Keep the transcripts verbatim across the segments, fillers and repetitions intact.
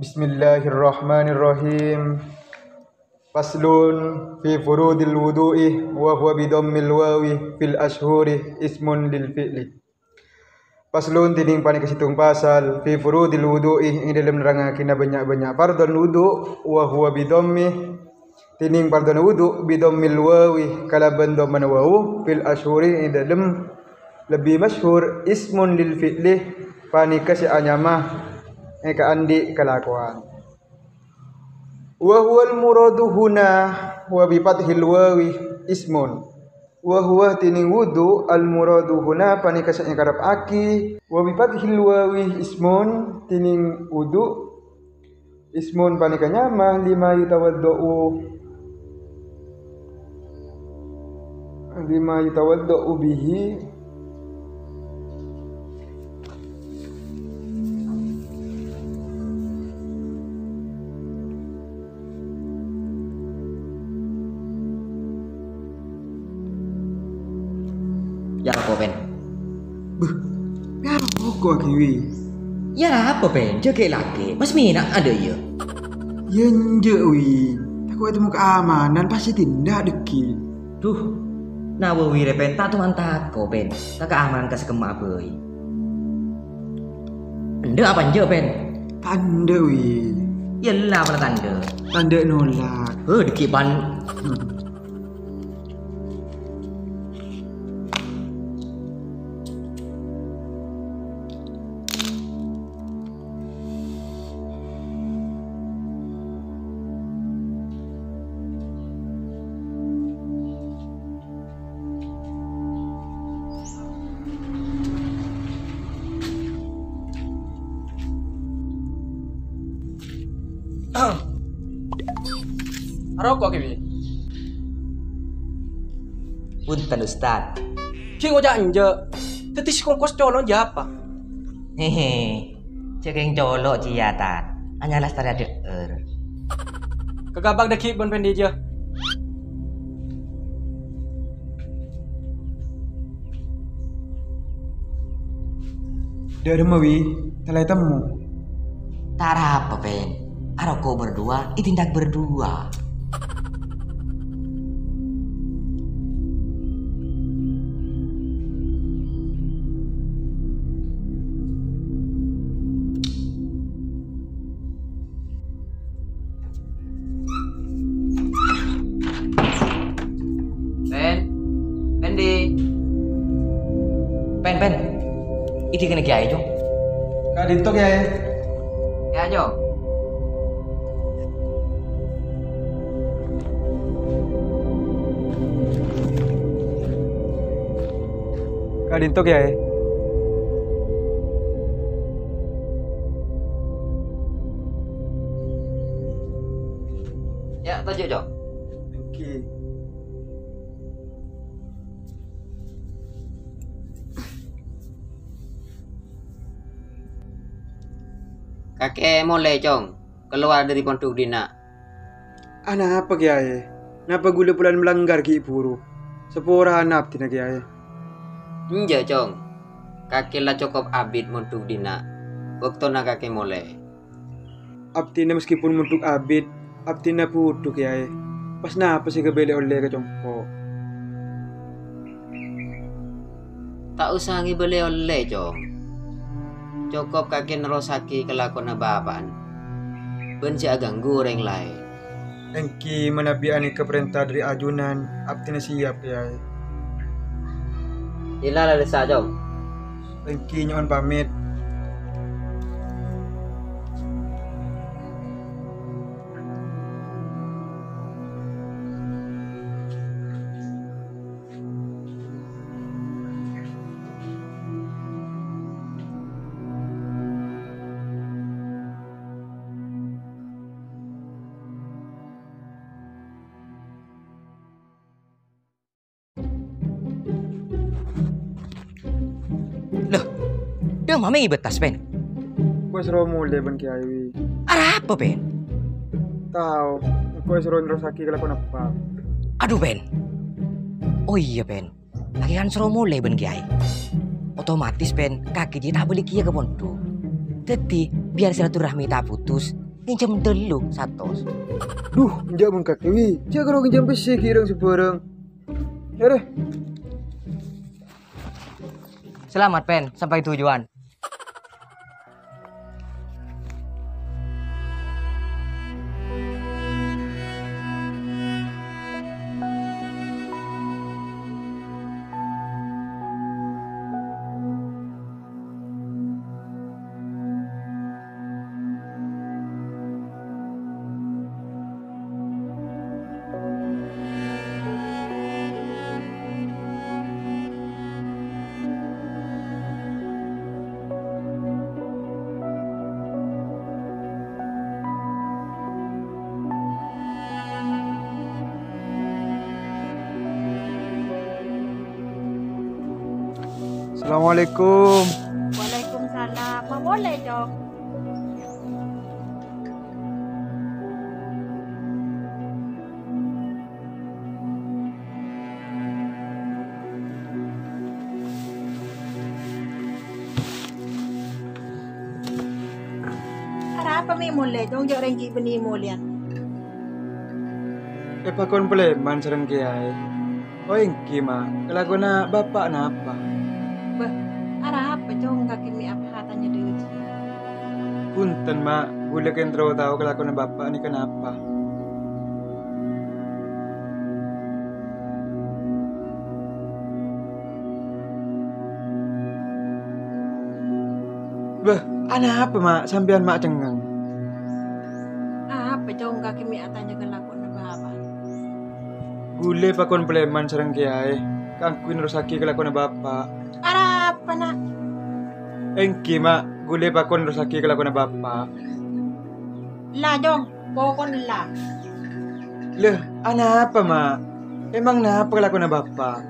Bismillahirrahmanirrahim. Faslun fi furudil wudu'i wa huwa bi dhammil wawi fil ashhuri ismun lil fi'li. Faslun, dhinèng panèka sèttong pasal, fi furudil wudu'i, ing dhâlem nerrangngaghinah bânnya'-bânnya' fardhona wudu', wa huwa bi dhammi, dhinèng fardhona wudu', bi dhammil wawi, kalabân dhammana wawu, fil ashhuri, ing dhâlem lebbi masyhur, ismun lil fi'li, panèka sè anyama, è, kaandi' kalakowan. Wa huwal muradu huna wa bi fathil wawi ismun. Wa huwa, dhinèng wudu', al muradu huna, panèka sè èkarepaghi, wa bi fathil wawi ismun, dhinèng wudu', ismun, panèka nyama, lima yutawadda'u, lima yutawadda'u bihi. Yâ, apa, Pèn? Bâh, yâ, apa kok, Wi? Yâ, apa, Pèn? Jâgâ lakè. Mas Mina ada, yâ? Yâ, enjâ', Wi. Tako' ètemmo keamanan, pas ètindak dhâggi'. Duh, Nawawi rè, Pèn, ta' toman tako', Pèn. Ka keamanan ka sakemma'a bhâi. Endâ' apa enjâ', Pèn? Ta' endâ', Wi. Yâ, la, apa la ta' endâ'? Ta' endâ' nolak. Heh, dhâggi' pan. Aroko' kèya, Bi? Punten, Ustad. Ghi' ngoca' enjâ'. Dhâddhi sè kongkos colo' jâ apa? Hehe. Cè' kèng colo' jiyâ, Tad. Anyar lastarè adhâ'âr. Ka ghâbâng dhâggi' bân Pendi jiyâ. Dâ' remma, Wi, ta' la ètemmo. Ta' arapa, Pèn. Aroko' berdua, ètindak berdua. Pèn. Pendi. Pèn, Pèn. Idhi kènè' Kèyaè, Cong. Ka'dinto, Kèyaè. Yâ, Cong. Ka'dinto, Kèyaè. Yâ, toju', Cong. Èngghi. Kakè molè, Cong, kalowar dhâri pondhuk dinna'. Anapa, Kèyaè? Napa ghulâ polana malanggar ghi' bhuru? Saporana abdhina, Kèyaè. Enjâ', Cong. Kakè la cokop abit mondhuk dinna'. Bâktona kakè molè. Abdhina maskèpon mondhuk abit, abdhina budhu, Kèyaè. Pas napa sè èkabâli ollè ka compo'? Ta' osa ngabâli ollè, Cong. Cokop kakè nerrossaghi kalakowanna bapa'na, bân jhâ' aghânggu orèng laèn. Èngghi manabi anèka parènta dhâri ajunan, abdhina siap, Kèyaè. Ella la dhissa', Cong. Èngghi nyo'on pamèt. Loh, dâ' mamma' èbâtas, Pèn? Engko' èsoro molè bân Kèyaè, Wi. Arapa, Pèn? Tao, engko' èsoro nerrossaghi kalakowanna, Pa'. Adhu, Pèn. Oh iyâ, Pèn. Kakè kan soro molè bân Kèyaè. Otomatis, Pèn, kakè jiyâ ta' bâli kèya ka pondhuk. Dhâddhi, biyar silaturahmi ta' putus, Ngènjhâm tello satos. Duh, enjâ' mon kakè, wi. Jhâ' karo ngènjhâm pèssè ghi' rèng sabhârâng. Ere. Selamat, Pen, sampai tujuan. Assalamualaikum. Waalaikumsalam. Ma' molè, Cong? Arapa mè' molè, Cong, jhâ' rèng ghi' bânnè molèyan? Èpakon palèman sareng kèyaè. Oh, èngghi, Ma', kalakowanna Bapa' napa? Bâh, arapa, Cong, kakè mè' apa atanya dhâjâ? Bhunten, Ma', ghulâ kèng terro tao kalakowanna Bapa' nèka napa. Bâh, anapa, Ma', sampèyan ma' cengngeng? Apa, Cong, kakè mè' atanya kalakowanna Bapa'? Ghulâ èpakon palèman sareng kèyaè kaangghuy nerrossaghi kalakowanna Bapa'. Arapa, Na'? Èngghi, Ma', ghulâ èpakon nerrossaghi kalakowanna Bapa'. Ella, Cong, pokok ella. Lè, anapa, Ma'? Emang napa kalakowanna Bapa'?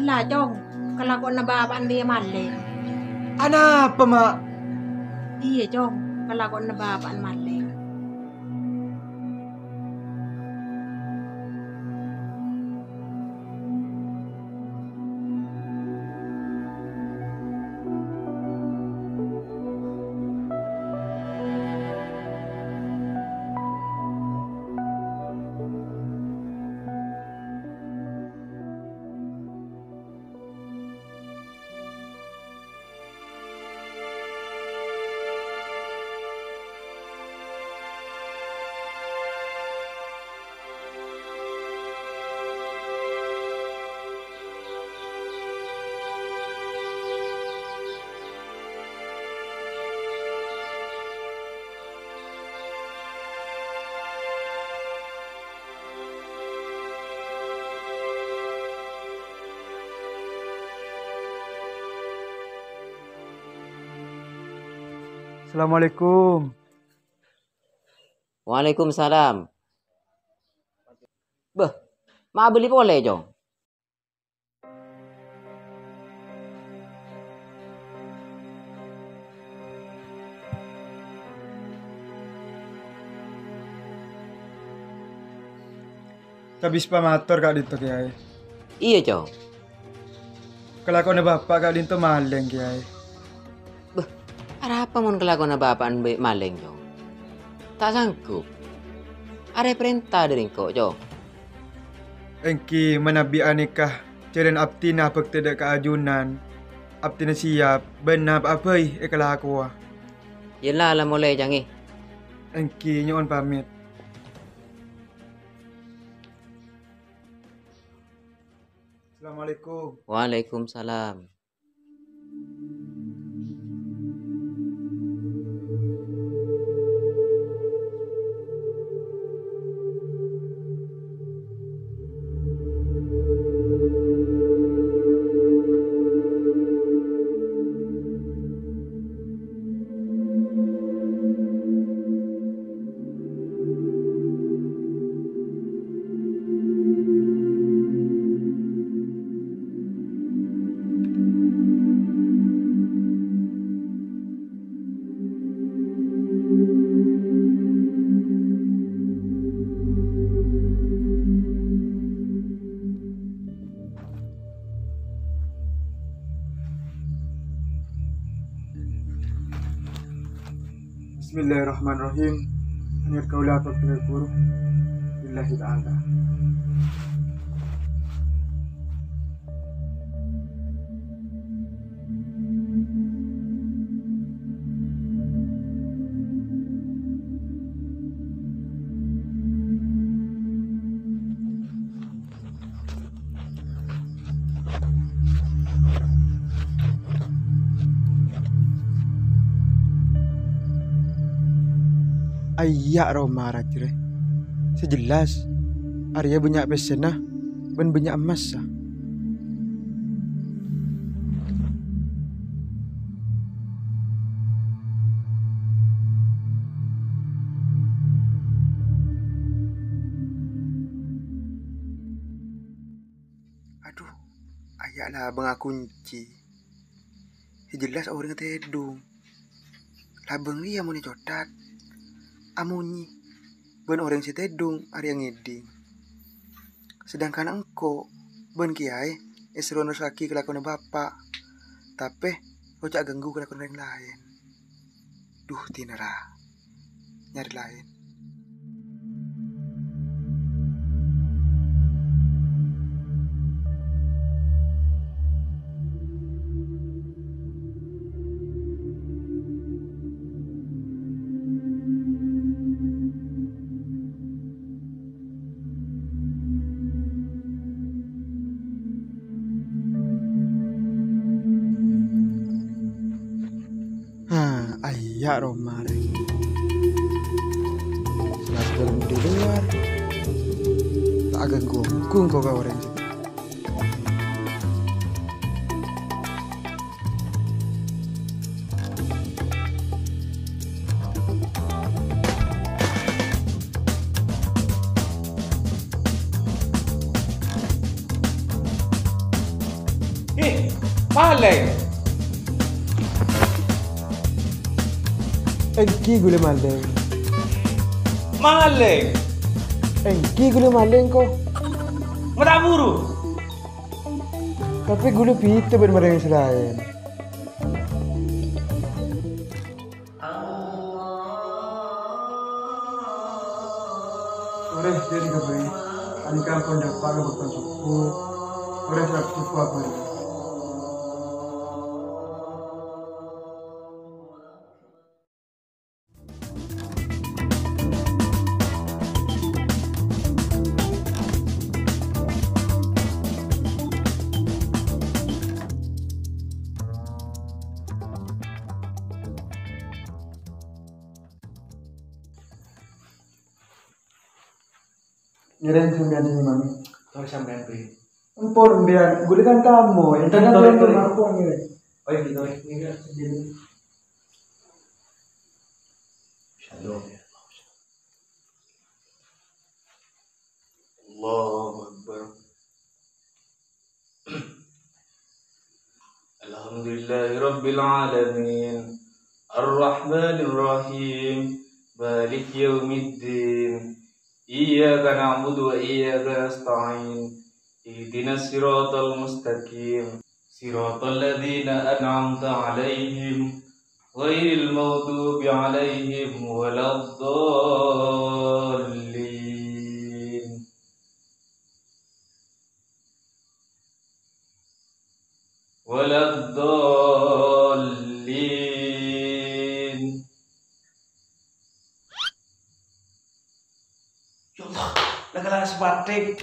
Ella, Cong, kalakowanna Bapa' andi' malèng. Anapa, Ma'? Iyâ, Cong, kalakowanna Bapa' malèng. Assalamualaikum. Waalaikumsalam. Bâh, ma' abâli polè, Cong? Kabispa mator ka'dinto, Kèyaè. Iyâ, Cong. Kalakowanna Bapa' ka'dinto malèng, Kèyaè. Bâh, arapa mon kalakowanna Bapa' andi' malèng, Cong? Ta' sanggup. Arèya parènta dâri engko', Cong. Èngghi manabi anèka jhâlân abdhina abhâktè dâ' ka ajunan, abdhina siyap bân napa'a bhâi èkalakowa. Yella la molè, Cong, è. Èngghi nyo'on pamèt. Assalamualaikum. Waalaikumsalam. Bismillahirrahmanirrahim. Niyat kaulâ abhâktè ka ghuru lillahi ta'ala. Ayya' roma rajâ rè. Sè jelas, arèya bânnya' pèssèna bân bânnya' emmassa. Adhu, ayya' labâng akunci. Sè jelas orèng tèdung. Labâng rèya mon ècotat, amonyè, bân orèng sè tèdung arèya ngèdhing. Sedangkan engko' bân kèyaè èsoro nerrossaghi kalakowanna bapa', tapè oca' ganggu kalakowan orèng laèn. Dhu, dinarra. Nyarè laèn. Ha, ayya' roma rè. Jelas bârâng di luar. Ta' aganggu-ganggu engko' ka orèng. Ih, malèng! Èngghi ghulâ malèng. Malèng! Èngghi ghulâ malèng, ko. Ma' ta' buru! Tapè ghulâ bhidhâ bân orèng sè laèn. Torè, dhâri ghâbây. Panèka ampon dhâpa' ka bâkto sobbhu. Torè, salap sobbhu aghâbây. Ngèrèng sampèyan sè nyèmang. Torè sampèyan, Bri. Ampon, sampèyan. Ghulâ kan tamoy. Èntar, èntar, sampèyan èntar. Ampon, ngèrèng. Oh, iya, gitu, eh. Ini kan sendiri. Shalom. Allahu Akbar. Alhamdulillahirabbil alamin. Arrahmanirrahim. Maliki yaumiddin. Iyyaka na'budu wa iyyaka nasta'in. Ihdinas siratal mustaqim. Siratal ladzina an'amta 'alaihim, ghairil maghdubi 'alaihim waladdallin. Waladdallin. Ya Allah, la kala sepatik.